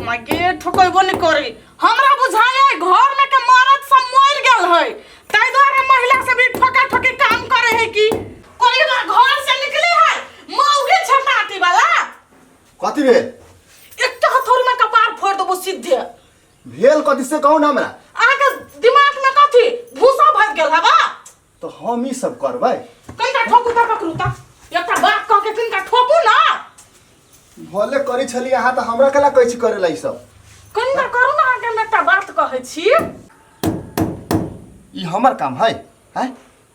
माय गे, ठोकैबो नहि करी। हमरा बुझाय है घर में के मरद सब मर गेल है, ताहि दुआरे महिला सब ई ठोका ठोकी काम करे है। की कोई ना घर से निकली है मौगी छटाटी वाला। कथी भेल? एकटा हथौड़ी में कपार फोड़ देबो सीधे। भेल कथी से कहू ना हमरा। अहाँके दिमाग में कथी भूसा भरि गेल हवा? तऽ हम ई सब करबै? कनिका ठोकू तऽ पकड़ू तऽ, एकटा बात कह के कनिका ठोकू ना। भले करै छली अहाँ, तऽ हमरा केला कहै छी करै ला ई सब? कनिका करू ना, अहाँके हम एकटा बात कहै छी। ई हमर काम है? हैं,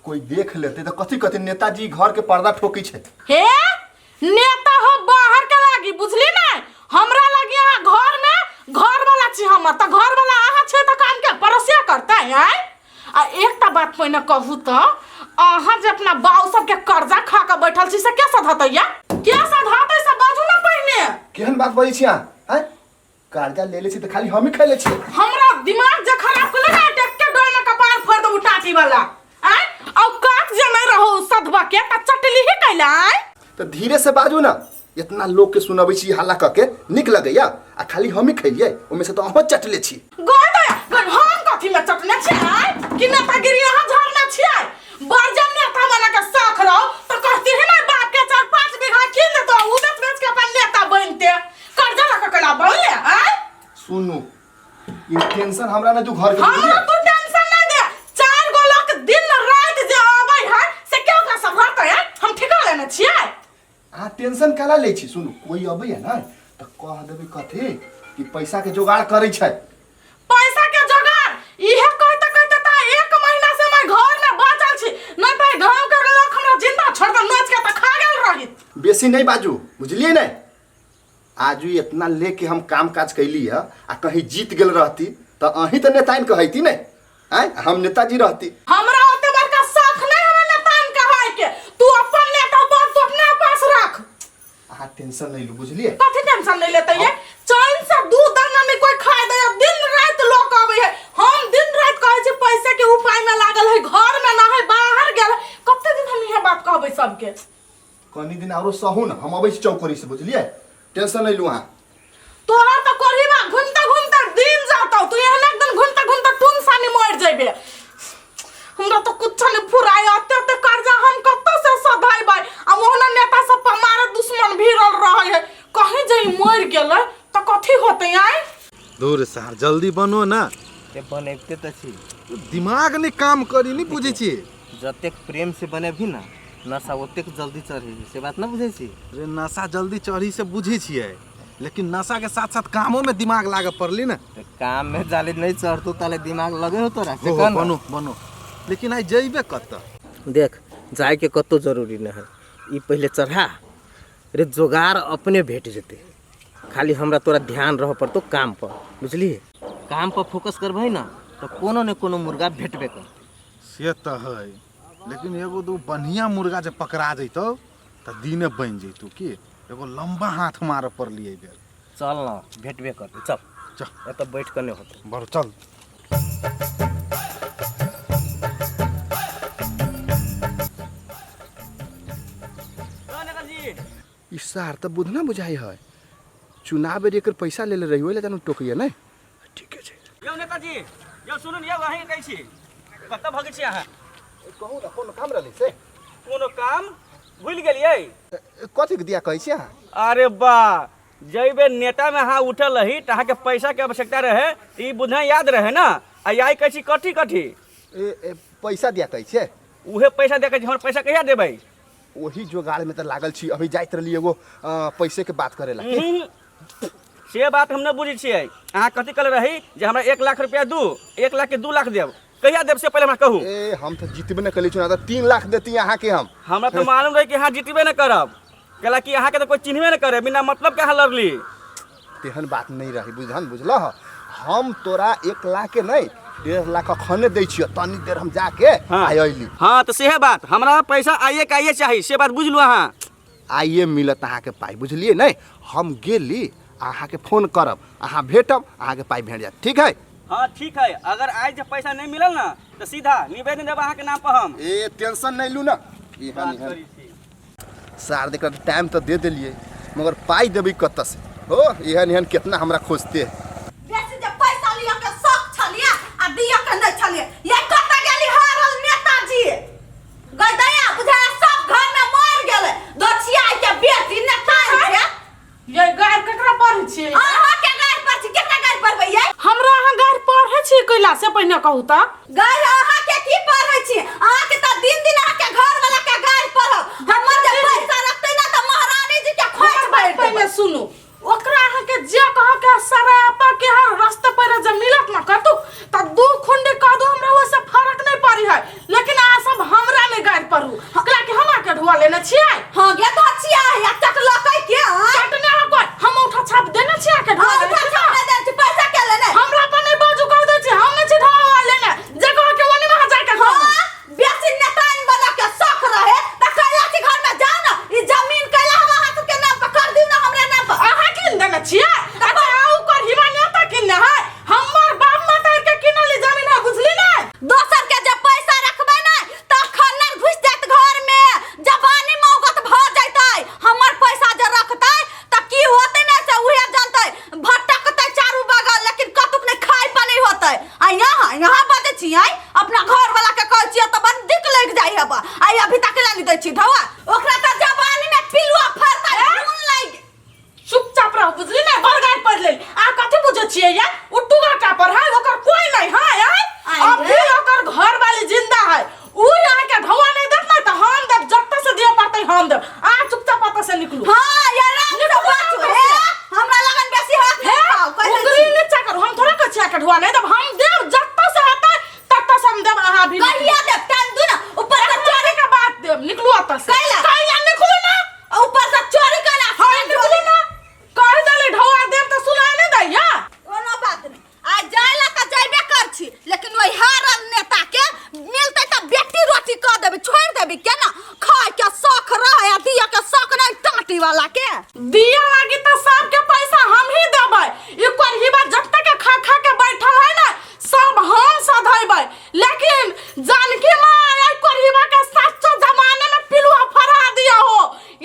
कोई देख लेते तऽ कथी कथी नेताजी घर के पर्दा ठोकै छै। हे नेता हो बाहर के लागी, बुझली ने? हमरा लागी अहाँ घर में घर वाला छी हमर, तऽ घर वाला अहाँ छै तऽ काम के पड़ोसिया करतै? आँय, आ एकटा बात पहिने कहू तऽ, अहाँ जे अपना बाऊ सबके कर्जा खा के बैठल छी से के सधतै या के सधतै, से बाजू ने पहिने। केहन बात बजै छी अहाँ? हैं, कर्जा ले ले छी तऽ खाली हमही खाइ ले छियै? हमरा दिमाग जे खराब कले ना, टेक के डोल में कपार फोड़ देबू टाटी वाला। आँय, औकात जे नहीं रहो सधबा के त चटली ही कैला? आँय, तऽ धीरे से बाजू ना, इतना लोग के सुनबै छी हल्ला कऽ के, नीक लगैया? आ खाली हमही खैलियै ओहिमे से तऽ अहाँ चटले छी। गय दया गय, हम कथी में चटने छियै कि नेतागिरी अहाँ झरने छियै? बर्जन नेता बना के शौक रहो तो कहती है ना, बाप के 4-5 बीघा कीन देतो, उ बेच बेच के अपन नेता बनते, कर्जा लगा के ला बनले। आँय, सुनू, ई टेंशन हमरा नहि दू घर के। हमरा तू टेंशन नहीं दे। चार गो लोग दिन रात जे आबै है से के ओकरा संभालतै? आँय, हम ठिका लेने छियै। अहाँ टेंशन काला लै छी? सुनू, कोई अबैया ने तऽ कह देबै कथी कि पैसा के जोगाड़ करै छै। पैसा के जोगाड़ इहे कहते कहते त एक महीना से मैं घर में बचल छी, नहीं त गांव के लोग हमरा जिंदा छोड़ दे नोच के त खा गेल रही। बेसी नहीं बाजू, बुझलियै ने? आज ई इतना लेके हम काम काज कैली है, आ कहीं जीत गेल रहती तऽ अहीं तऽ नेताइन कहैती ने? आँय, हम नेताजी रहती। हमरा ओते बड़का शौक नहीं हवे नेताइन कहै के। तू अपन नेता बन, तू अपना पास रख। अहाँ टेंशन नहीं लू, बुझलियै? कथी टेंशन नहीं लेते ये? चैन से दू दाना में कोई खाए दे, दिन रात लोग आवे है। हम दिन रात कहै छी पैसे के उपाय में लागल है, घर में ना है, बाहर गेल है। कते दिन हम इहे बात कहबै सबके? कनी दिन आरो सहू ने, हम अबै छी चौकरी से, बुझलियै? टेंशन नहीं लू अहाँ। तोहर तऽ कोढ़ीबा घूमते घूमते दिन जातौ, तू एहन एक दिन घूमते घूमते टून सानी मर जेबे। हमरा तऽ कुछ नहीं फुराय, अते अते कर्जा हम कतऽ से सधैबै? आ ओहना नेता सब पर मारे दुश्मन भिड़ल रहे है, कहीं जे ई मर गेलै तऽ कथी होतै? आय दूर सार, जल्दी बनो ना। ते बनैबते तऽ छी। दिमाग नहि काम करी, नहि बुझै छी। जतेक प्रेम से बनेबही ना, नशा ओतेक जल्दी चढ़े, से बात ना बुझै छी? अरे नशा जल्दी चढ़ी से बुझै छियै, लेकिन नशा के साथ साथ कामो में दिमाग लागे पड़ली ने। तऽ काम में जाले नहीं चढ़तो ताले दिमाग लगे हो तोरा से? हो। कह ना। बनो बनो, लेकिन आइ जइबे कतऽ? देख, जाए के कतौ जरूरी नहीं है। ई पहले चढ़ा रे, जोगार अपने भेट जेतै। खाली हमरा तोरा ध्यान रह पड़तो काम पर, बुझलिही? काम पर फोकस करबही ना तऽ कोनो ने कोनो मुर्गा भेटबे करतै। से तऽ है, लेकिन एगो दू बढ़िया मुर्गा जे पकड़ा जैतौ तऽ दिने बनि जैतौ। की एगो लम्बा हाथ मारऽ पड़ली एहि बेर। चल ना, भेटबे करतै, चल। चल। एतऽ बैठ कऽ नहि होतै। बड़ चल। ई सार तऽ बुधना बुझाइ है, चुनाव बेर एकर पैसा लेले रही, ओहि लए जानू टोकैया नहि। ठीके छै। यौ नेताजी, यौ सुनू ने, यौ अहीँके कहै छी, कतऽ भगै छी अहाँ? कहू ने, कोनो काम रहलै से? कोनो काम भूलि गेलियै? कथीके दिया कहै छी अहाँ? अरे बा, जै बेर नेतामे अहाँ उठल रही तऽ अहाँके पैसाके आवश्यकता रहै, तऽ ई बुझना याद रहै ने? आ आइ कहै छी कथी कथी? ए ए, पैसा दिया कहै छियै? उहे पैसा देखै छी, हमर पैसा कहिया देबै? ओही जोगाड़मे तऽ लागल छी, अभी जाइत रहली एगो पैसे के बात करे ला। से बात हम नहि बुझै छियै। अहाँ कथी कहले रही जे हमरा 1 लाख रुपया दू, 1 लाख के 2 लाख देब, कहिया देब से पहिले हमरा कहू। ए, हम तऽ जीतबे नहि करै चुनाव तऽ 3 लाख देती अहाँके हम। हमरा तऽ मालूम रहै कि अहाँ जीतबे नहि करब, कैला कि अहाँके तऽ कोइ चिन्हबे नहि करे, बिना मतलब के अहाँ लड़ली। तेहन बात नहि रही, बुझन बुझलह? हम तोरा 1 लाख के नहि, 1.5 लाख अखने दै छियौ, तनी देर हम जाके आइ अयली। हाँ, तऽ सेहे बात, हमरा पैसा आइए के आइए चाही, से बात बुझलू अहाँ। आइए मिलत अहाँके पाइ, बुझलियै नहि? हम गेली, अहाँके फोन करब, अहाँ भेटब, अहाँके पाइ भेट जायत, ठीक है? हाँ, ठीक है। अगर आज जे पैसा नहीं मिलल ना तऽ सीधा निवेदन देब अहाँके नाम पर हम। ए, टेंशन नहीं लू ना। इहन बात इहन करै छी। सार, देखा, टाइम तऽ दे देलियै, मगर पाइ देबै कतऽ से? हो, एहन एहन कितना हमरा खोजते। बेसी जे पैसा लिअ के शौक छलिए आ दिअ के नहीं छलिए। ये कतऽ गेली हारल नेताजी? गई दया बुझाया सब घर में मर गेलै। दोछिया के बेटी नेता छै। ये गारि केकरा पढ़ै छियै? अहाँ के गारि पर छी, केकरा गारि पढ़बै ये? हमरा अहाँ गारि पढ़ै छियै कैला से पहिने कहू तऽ। गारि अहाँ के की पढ़ै छी? अहाँ के तऽ दिन दिन अहाँ के घर वाला के गारि पढ़ब। हमर जे पैसा रखतै ना तऽ महारानी जी के खोज हमर बात भरि देबै। पहिने सुनू। ओकरा अहाँके जे कह के सरापा के हर रास्ते पर जे मिलत ना कतु त दू खुंडी कह दू, हमरा ओसे फर्क नहीं पड़ी है, लेकिन अहाँ सब हमरा नहीं गारि पढ़ू, कला कि हम आके ढुआ लेने छियै। हाँ गे तो छिया है चटलकै के? आँय? चटने है कोई, हम उठा छाप देने छियै आके ढुआ हाँ, लेने उठा छियै। छाप नहीं देने छी, पैसा के लेने? हमरा पर नहीं बाजू कह दै छी, हम नहीं छी ढुआ लेने, जे कह के ओनी में जाके खाऊ। हाँ, बेसी नेताइन बना के शौक रहे त कैला छी घर में जाओ ना, ई जमीन कैला हम अहाँ सबके नाम पर कर दिउ ना, हमरे नाम पर। अहाँ कीन देने छियै? अच्छा, आउ कर हिमा नेता कीनने है, हमर बाप माता के कीनल ई जमीन है, बुझली ने? दोसर के जे पैसा रखबै ने त खन्नर घुस जायत घर में, जवानी मौगत भ जैतै। हमर पैसा जे रखतै त की होतै ने से उहे जानतै, भटकतै चारू बगल लेकिन कतुक नहि खाय पर नहि होतै। आ यहाँ यहाँ बजै छियै, अपना घर वाला के कहै छियै तऽ बड़ दिक लागि जाइ हेबा। आइ अभी तक ला नहि दै छी ढौआ ओकरा, तऽ जवानी में पिलुआ फरतै, खून लागि। चुपचाप रह, बुझली ने? बड़ गारि पढ़ लेल। आ कथी बुझै छियै या? उ टुगाटा पर है, ओकर कोई नहीं है। आय आय अभी रे। ओकर घर वाली जिंदा है, उ यहाँ के ढौआ नहीं देत ना त हम देब, जत्ता से दिए पड़तै हम देब। आ चुपचाप अतऽ से निकलू। हाँ यार, राम से निकलू बचू। अतऽ हे से। हमरा लगन बेसी हाथ हे नहीं खाओ, कहि दै उंगली छी। नीचा करू, हम थोड़ा कहै छियै के ढुआ नहीं देब, हम देब, जत्ता से हेतै तत्ता से हम देब। अहाँ भी निकलू। कहिया देब टाइम दू ना, ऊपर से चोरी के बात देब, निकलू अतऽ से। कैला? कैला निकलू ना, ऊपर से चोरी केना? हाँ निकलू ना, कह देली ढौआ देब तऽ सुनाय नहीं दैया। कोनो बात नहीं, आ जाय ला तऽ जायबे कर छी, लेकिन ओहि हारल नेता के मिलतै तऽ बेटी रोटी कऽ देबै, छोड़ि देबै केना? खाय के शौक रहे आ दिया के शौक नहीं टाटी वाला के। दिया लागी तऽ सबके पैसा हम ही देबै, ई करहीबा जब तक के खा खा के बैठल है ना सब हम सधैबै, लेकिन जानकी माँ आई करहीबा के सच्चा जमाने में पिलुआ फरा दिया हो,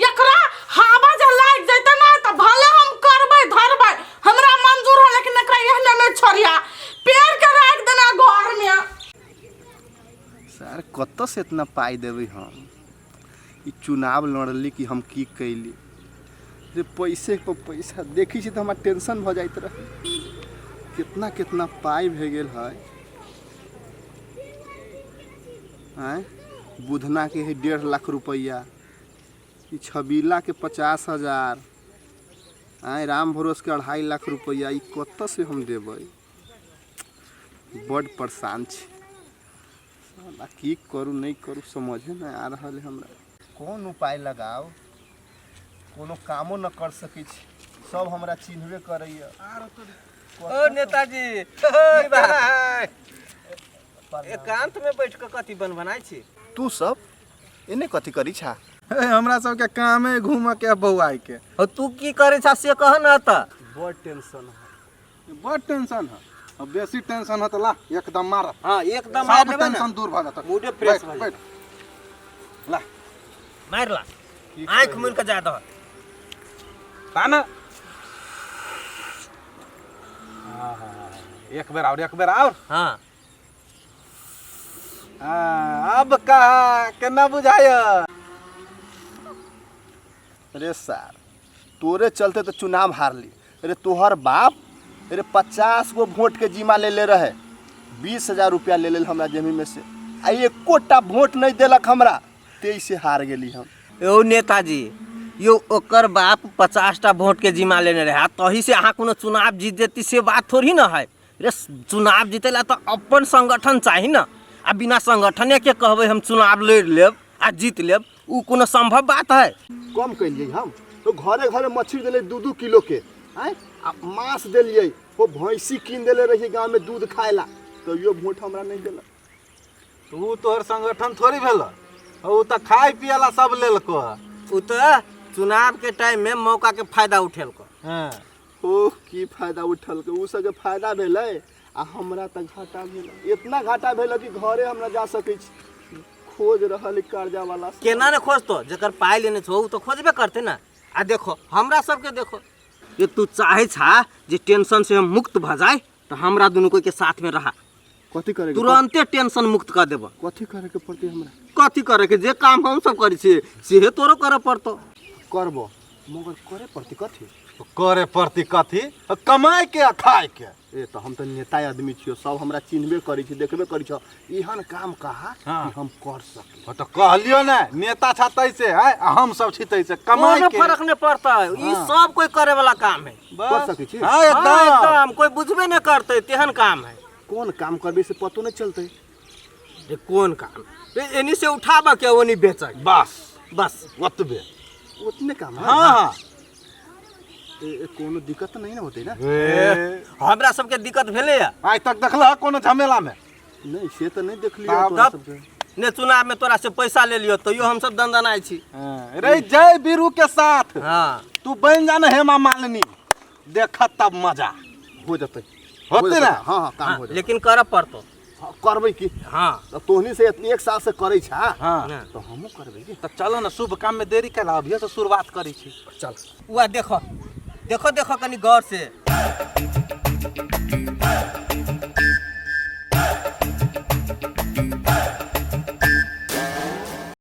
एकरा हवा जे लाग जैते ना तऽ भले हम करबै धरबै, हमरा मंजूर है, लेकिन एकरा एहने नहीं छोड़िया, पेड़ के राख देना घर में। सर कतऽ से इतना पाइ देबै हम? ई चुनाव लड़ली कि हम की कैली रे, पैसे पर पैसा देखै छी तऽ हमरा टेंशन भऽ जाइत रहै, कितना कितना पाइ भए गेल है। आँय, बुधना के है 1.5 लाख रुपैआ, ई छबीला के 50,000, आँय राम भरोस के 2.5 लाख रुपैआ, ई कतऽ से हम देबै? बड्ड परेशान छी साला, की करू नहि करू समझे नहि आ रहल है हमरा। कोन उपाय लगाओ? कोनो कामो न कर सकै छी, सब हमरा चिन्हबे करैया। ओ नेताजी, की बात? एकांत में बैठ के कथी बन बनाइ छी? तू सब एने कथी करी छा? हे, हमरा सबके कामे घूमऽ के बौआइ के। हो, तू की करै छा से कह न तऽ। बड़ टेंशन है। बड़ टेंशन है, अब बेसी टेंशन है तऽ ला एकदम मार। हाँ एकदम मार सब देबै ने। टेंशन दूर भऽ जेतौ। मूडे फ्रेश बैठ, भऽ बैठ। ला मारि ला, आँखि मुनि के जा दह। ताना एक बेर और, एक बेर और। हाँ। हाँ, अब कहा केना बुझाय? रे सार, तोरे चलते तो चुनाव हारली रे। तोहर बाप रे 50 गो वोट के जिम्मा ले ले रहे, 20,000 रुपया ले लेल हमरा जमीन में से, आ एकोटा वोट नहीं देलक हमरा, तेईस से हार गेली हम। यौ नेताजी, यौ ओकर बाप 50टा वोट के जिम्मा लेने रहे आ तही से अहाँ कोनो चुनाव जीत जेती से बात थोड़ी न है रे। चुनाव जीते ला तऽ अपन संगठन चाही न, आ बिना संगठने के कहबै हम चुनाव लड़ि लेब आ जीत लेब, उ कोनो संभव बात है? कम कैलियै हम तो घरे घरे मछली देलियै 2-2 किलो के, आँय आ मांस देलियै, वो भैंसी कीन देले रहियै गाँव में दूध खाए ला, तैयो वोट हमरा नहीं देलक। उ तोहर संगठन थोड़ी भेल, उ तऽ खाय पियला सब लेलको। उ तऽ चुनाव के टाइम में मौका के फायदा उठेलको। हाँ। ओह की फायदा उठलकै, उ सबके फायदा भेलै आ हमरा तऽ घाटा भेलै, इतना घाटा भेलै कि घरे हम ना जा सकै छी, खोज रहल कर्जा वाला सब। केना ने खोजतो, जकर पाइ लेने छौ उ तऽ खोजबे करतै ने। आ देखो हमरा सबके देखो। जे तू चाहे छा जे टेंशन से हम मुक्त भऽ जाय तऽ हमरा दुनू कोई के साथ में रहा। कथी करे के? तुरंते टेंशन मुक्त कर देब। कथी करे के पड़तै हमरा? कथी करे के, जे काम हम सब करै छियै सेहे तोरो करे पड़तो। करबो, मगर करे पड़तै कथी? करे पड़ती कथी? कमाए के आ खाए के। ए तऽ हम तऽ नेता आदमी छियो, सब हमरा चिन्हबे करै छै, देखबे करै छै। एहन काम कहा हाँ। कि हम कर सकी। हो तऽ कहलियो ने, नेता छा तैसे है आ हम सब छी तैसे, कमाए कोनो के फर्क नहीं पड़ता है, ई सब कोई करे वाला काम है। बस। कर सकै छी? हाँ, हाँ, एकदम। एकदम कोई बुझबे नहीं करते, तेहन काम है। कोन काम करबे से पतो नहीं चलते। रे कोन काम रे, एनी से उठाबऽ के ओनी बेचऽ के। बस। बस। ओतबे। उतने काम है? हाँ हाँ। ए, ए, कोनो दिक्कत नहीं ना होते ना? ए, हमरा सबके दिक्कत भेलै या? आइ तक देखलह कोनो झमेला में? नहीं, से तो नहीं देखलियो तब- तोरा तब? सबके। ने चुनाव में तोरा से पैसा ले लियो तैयो हम सब दंदनाइ छी। हाँ, रे जय बीरू के साथ। हाँ। तू बन जा ना हेमा मालिनी, देखत तब मजा हो जतै। हो होते जतै। ना? हाँ हाँ, काम हाँ, हो जतै। लेकिन करऽ पड़तो। हाँ, करबै की? हाँ। तऽ तोहनी से इतनी एक साल से करै छा। हाँ। तऽ हमहूँ करबै की। तऽ चलो ना, शुभ काम में देरी कैला, अभिये से शुरुआत करै छी। चल उह देखो देखो देखो कनी गौर से।